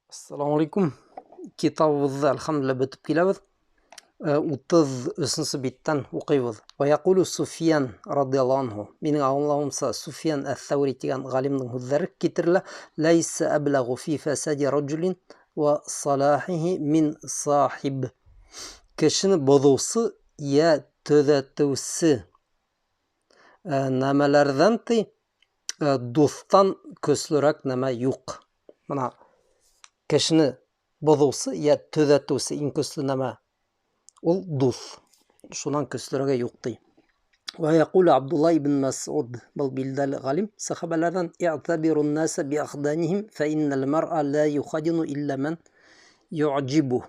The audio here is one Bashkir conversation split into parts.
Ассаламу алейкум. Китабыбыҙҙы әлхәмдүлилләһ бөтөп киләбеҙ. 33-нсе биттән уҡыйбыҙ. Ва яҡулу Суфиян радиаллаһу анһу. Минең аңлауымса, Суфиян әс-Сәүри тигән ғалимдың һүҙҙәре китерелә. Ләйсә әбләғу фи фәсади раджулин ва салахихи мин сахиб. Кешене боҙоусы йә төҙәтеүсе нәмәләрҙән ти дуҫтан көслөрәк нәмә юҡ. Бына кешене боҙоусы йә төҙәтеүсе иң көслө нәмә ул дуҫ. Шунан көслөрәге юҡ ти. Ва яҡулу Абдулла ибн Мәсғуд, был билдәле ғалим сәхәбәләрҙән, иътабирун наса би ахданихим фа иннал мар'a ла юхадину илля ман юъджибу.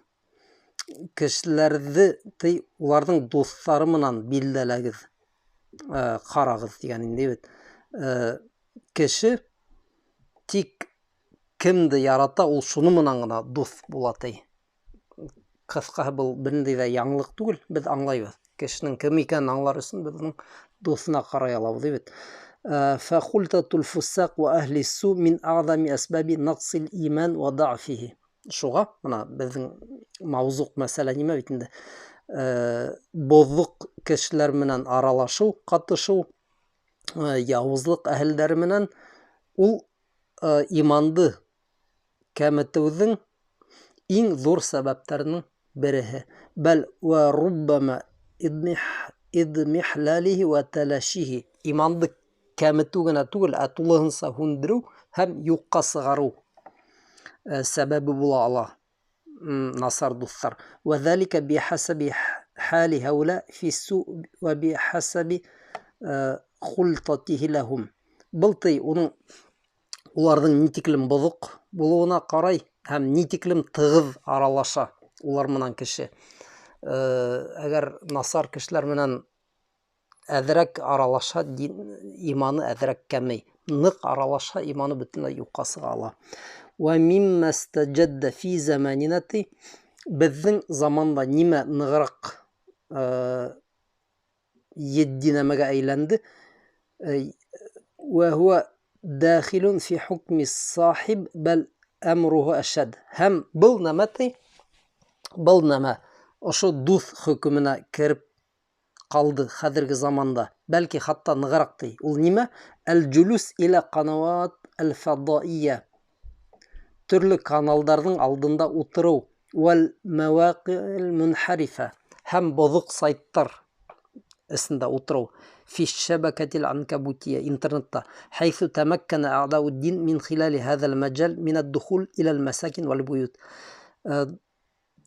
Кешеләрҙе ти уларҙың дуҫтары менән билдәләгеҙ, ҡарағыҙ тигән инде бит. Кеше тик кемде ярата, ул шуны менән генә дуҫ була ти. Ҡыҫҡаһы, был бер ниндәй ҙә яңылыҡ түгел, беҙ аңлайбыҙ. Кешенең кем икәнен аңлар өсөн беҙ уның дуҫына ҡарай алабыҙ бит. Фәхултатул фусаҡ ва әһли су мин ағзами әсбаби наҡсил иман ва даъфихи. Шуға бына беҙҙең мауҙуҡ мәсьәлә нимә бит инде? Боҙоҡ кешеләр менән аралашыу, ҡатышыу, яуызлыҡ әһелдәре менән ул иманды кәметеүҙең иң ҙур сәбәптәренең береһе. Бәл вә руббама идмихлалихи вә тәләшихи. Иманды кәметеү генә түгел, ә тулыһынса һүндереү һәм юҡҡа сығарыу сәбәбе була ала насар дуҫтар. Вә залика бихасаби хали хаула фиссу вә бихасаби хултатихи ләһум. Был ти уның уларҙың ни тиклем боҙоҡ булыуына ҡарай һәм ни тиклем тығыҙ аралаша улар менән кеше. Әгәр насар кешеләр менән әҙерәк аралаша, иманы әҙерәк кәмей. Ныҡ аралаша, иманы бөтөнләй юҡҡа сыға ала. Вә миммә стәҗәддә фи заманина ти, беҙҙең заманда нимә нығыраҡ етди нәмәгә әйләнде? Вә һуә дахилун фи хукми сахиб бәл әмруһу әшәд. Һәм был нәмә ти, был нәмә ошо дуҫ хөкөмөнә кереп ҡалды хәҙерге заманда. Бәлки хатта нығыраҡ ти. Ул нимә? Әл-джулус иля ҡанауат әл-фадаия. Төрлө каналдарҙың алдында ултырыу. Вәл мәуаҡи'ил мунхарифа. Һәм боҙоҡ сайттар эсендә ултырыу. Фи шәбәкәтил анкабутия, интернетта. Хәйҫу тәмәккәнә әғдауд-дин мин хилали һәҙәл мәжәл минәд-духул иләл мәсәкин вәл буют.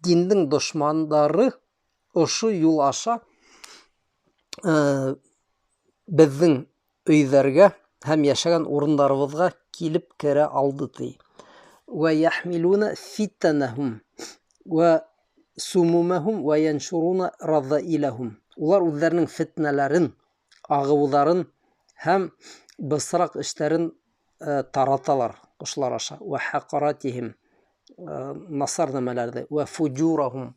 Диндең дошмандары ошо юл аша беҙҙең өйҙәргә һәм йәшәгән урындарыбыҙға килеп керә алды ти. Вә яхмилуна фитәнәһум вә сумумәһум вә яншуруна раҙаиләһум. Улар үҙҙәренең фетнәләрен, ағыуҙарын һәм бысраҡ эштәрен тараталар ошолар аша. Вә хәҡаратиһим, насар нәмәләрҙе, вә фуджурахум,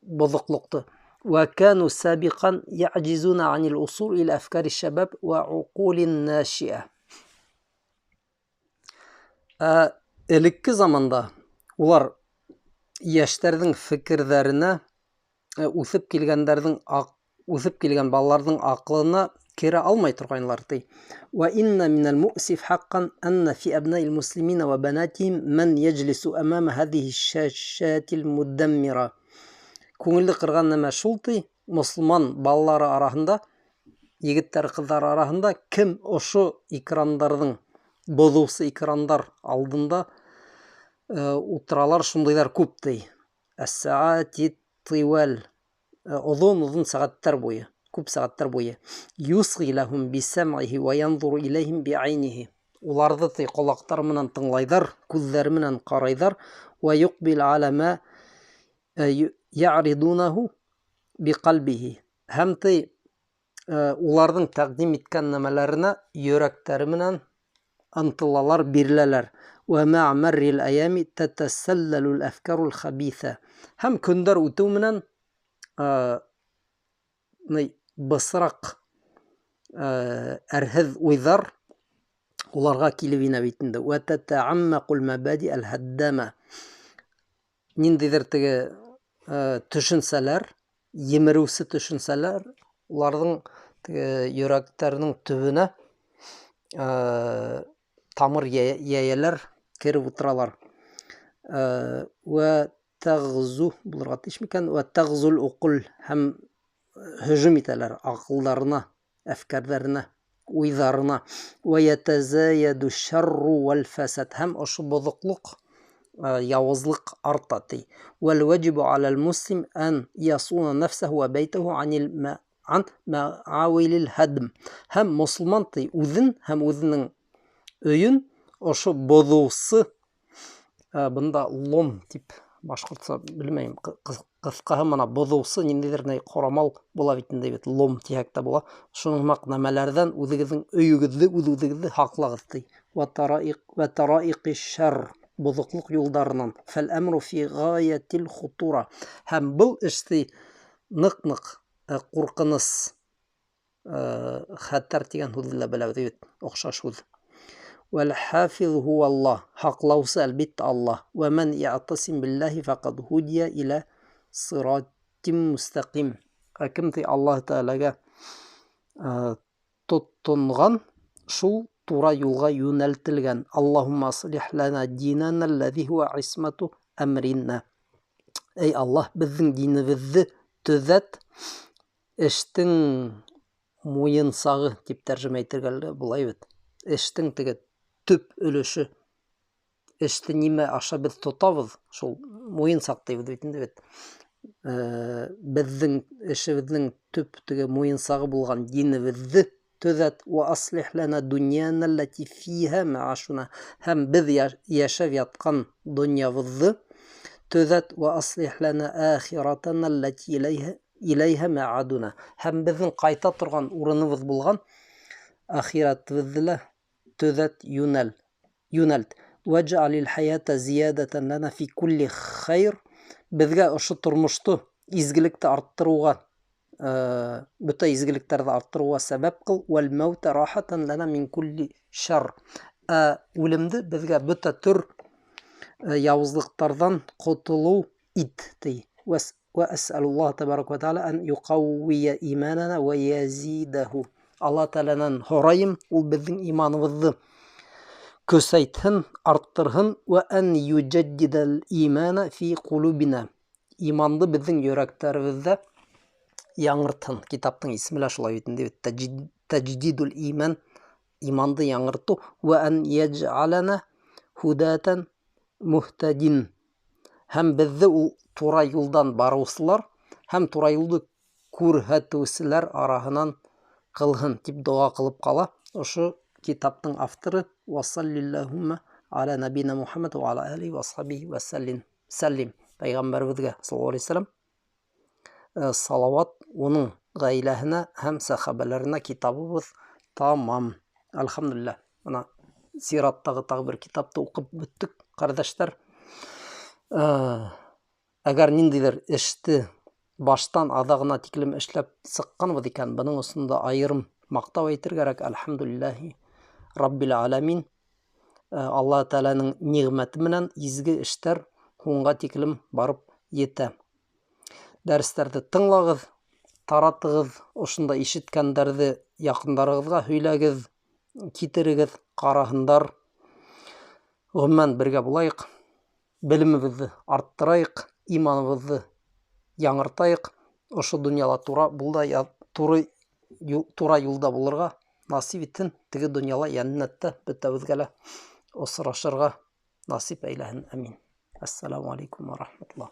боҙоҡлоҡто. Вә кану сабиҡан яъжизуна анил усул иля афкари шабаб вә уҡулин нашиа. Элекке заманда улар йәштәрҙең фекерҙәренә, үҫеп килгәндәрҙең үҫеп килгән балаларҙың аҡылына керә алмай торғайнылар ти. Вә инна минәл муъсиф хаҡҡан анна фи абнаил муслимина ва банатихим ман яджлису амама һәҙиһи шашатил мудаммира. Күңелде ҡырған нәмә шул ти, мосолман балалары араһында, егеттәр, ҡыҙҙар араһында кем ошо экрандарҙың, боҙоусы экрандар алдында ултыралар, шундайҙар күп ти. Әс-саати тиуәл, оҙон-оҙон сәғәттәр буйы, күп сәғәттәр буйы. Юсғи ләһум бисәмғиһи вә янзуру иләйһим биғәйниһи. Уларҙы ти ҡолаҡтары менән тыңлайҙар, күҙҙәре менән ҡарайҙар. Вә юҡбил аля ма яъридунаһу биҡәлбиһи. Һәм ти уларҙың тәҡдим иткән нәмәләренә йөрәктәре менән ынтылалар, биреләләр. Вә мәә мәррил әйәми тәтәсәлләлүл әфкәрул хәбиҫә. Һәм көндәр үтеү менән бысраҡ әрһеҙ уйҙар Уларға килеп инә бит инде. Вә тәтәаммәкул мәбади әл-һәддәмә. Ниндәйҙер теге төшөнсәләр, емереүсе төшөнсәләр, уларҙың теге йөрәктәренең төбөнә тамыр йәйәләр, кереп ултыралар. Вә тәғзу булырға тейеш микән? Вә тәғзул уҡул һәм һөжүм итәләр аҡылдарына, әфкәрҙәренә, уйҙарына. Вә йәтәзәйәду шәрру вәл фәсәд һәм ошо боҙоҡлоҡ, яуызлыҡ арта ти. Вәл вәҗибу аләл муслим ән ясуна нәфсәһу вә бәйтәһу анил ан мәауилил һәдм. Һәм мосолман ти үҙен һәм үҙенең өйөн ошо боҙоусы, бында лом тип башҡортса белмәйем, ҡыҫҡаһы мына боҙоусы ниндәйҙер ни ҡорамал була бит инде бит, лом тиһәк тә була. Шуның һымаҡ нәмәләрҙән үҙегеҙҙең өйөгөҙҙө, үҙ-үҙегеҙҙе һаҡлағыҙ ти. Вә тараиҡи шәр, боҙоҡлоҡ юлдарынан. Фәл әмру фи ғаятил хутура. Һәм был эш ти ныҡ-ныҡ ҡурҡыныс, хәтәр тигән һүҙҙе лә беләбеҙ бит, оҡшаш һүҙ. Вәл хафиз хуаллаһ, һаҡлаусы әлбиттә Аллаһ. Вә мән яътасим биллаһи фәҡәд һудия иля сиратим мустақим. Ә кем ти Аллаһ Тәғәләгә тотонған, шул тура юлға йүнәлтелгән. Аллаһумма аслих лана динана аллази хуа исмату әмрина. Эй Аллаһ, беҙҙең динебеҙҙе төҙәт, эштең муйынсағы тип тәржемә итергә була бит. Эштең теге төп өлөшө, эште нимә аша беҙ тотабыҙ, шул муйынсаҡ тибеҙ бит инде бит. Беҙҙең эшебеҙҙең төп теге муйынсағы булған динебеҙҙе төҙәт. Вә аслих лана дуньяна аллати фиһа маашуна. Һәм беҙ йәшәп ятҡан донъябыҙҙы төҙәт. Вә аслих лана ахиратана аллати иләйһа маадуна. Һәм беҙҙең ҡайта торған урыныбыҙ булған ахиратыбыҙҙы ла төҙәт, йүнәлт. Вәжәлил хаята зиядатан лана фи кулли хайр. Беҙгә ошо тормошто изгелекте арттырыуға, бөтә изгелектәрҙе арттырыуға сәбәп ҡыл. Вәл мәүтә рахатан лана мин кулли шар. Ә үлемде беҙгә бөтә төр яуызлыҡтарҙан ҡотолоу ит ти. Вә әсәлуллаһ тәбәрәк вә тәғәлә ән юҡәүвиә иманана вә язидаһу. Алла Тәғәләнән һорайым, ул беҙҙең иманыбыҙҙы көсәйтһен, арттырһын. Вә ән юҗәддидәл имана фи ҡулубина. Иманды беҙҙең йөрәктәребеҙҙә яңыртһын. Китаптың исеме лә шулай бит инде, тәҗдидул иман, иманды яңыртыу. Вә ән яҗалана һудатан муһтадин. Һәм беҙҙе ул тура юлдан барыусылар һәм тура юлды күрһәтеүселәр араһынан ҡылһын тип доға ҡылып ҡала ошо китаптың авторы. Ва саллиллахумма аля набина Мухаммад ва аля алихи ва асхабихи ва саллим. Саллим. Пәйғәмбәребеҙгә саллаллаху алейхи ва саллям салават, уның ғаиләһенә һәм сәхәбәләренә. Китабыбыҙ тамам. Әлхәмдүлилләһ. Бына сираттағы тағы бер китапты уҡып бөттөк, ҡәрҙәштәр. Әгәр ниндәйҙер эште баштан аҙағына тиклем эшләп сыҡҡанбыҙ икән, бының өсөн дә айырым маҡтау әйтер кәрәк. Әлхәмдүлилләһи раббил аламин. Алла Тәғәләнең ниғмәте менән изге эштәр һуңға тиклем барып етә. Дәрестәрҙе тыңлағыҙ, таратығыҙ, ошонда ишеткәндәрҙе яҡындарығыҙға һөйләгеҙ, китерегеҙ, ҡараһындар. Ғөмүмән, бергә булайыҡ, белемебеҙҙе арттырайыҡ, иманыбыҙҙы яңыртайыҡ. Ошо донъяла тура булда, тура юлда булырға насип итһен, теге донъяла йәннәттә бөтәбеҙгә лә осрашырға насип әйләһен. Амин. Ассаламу алейкум ва рахматуллах.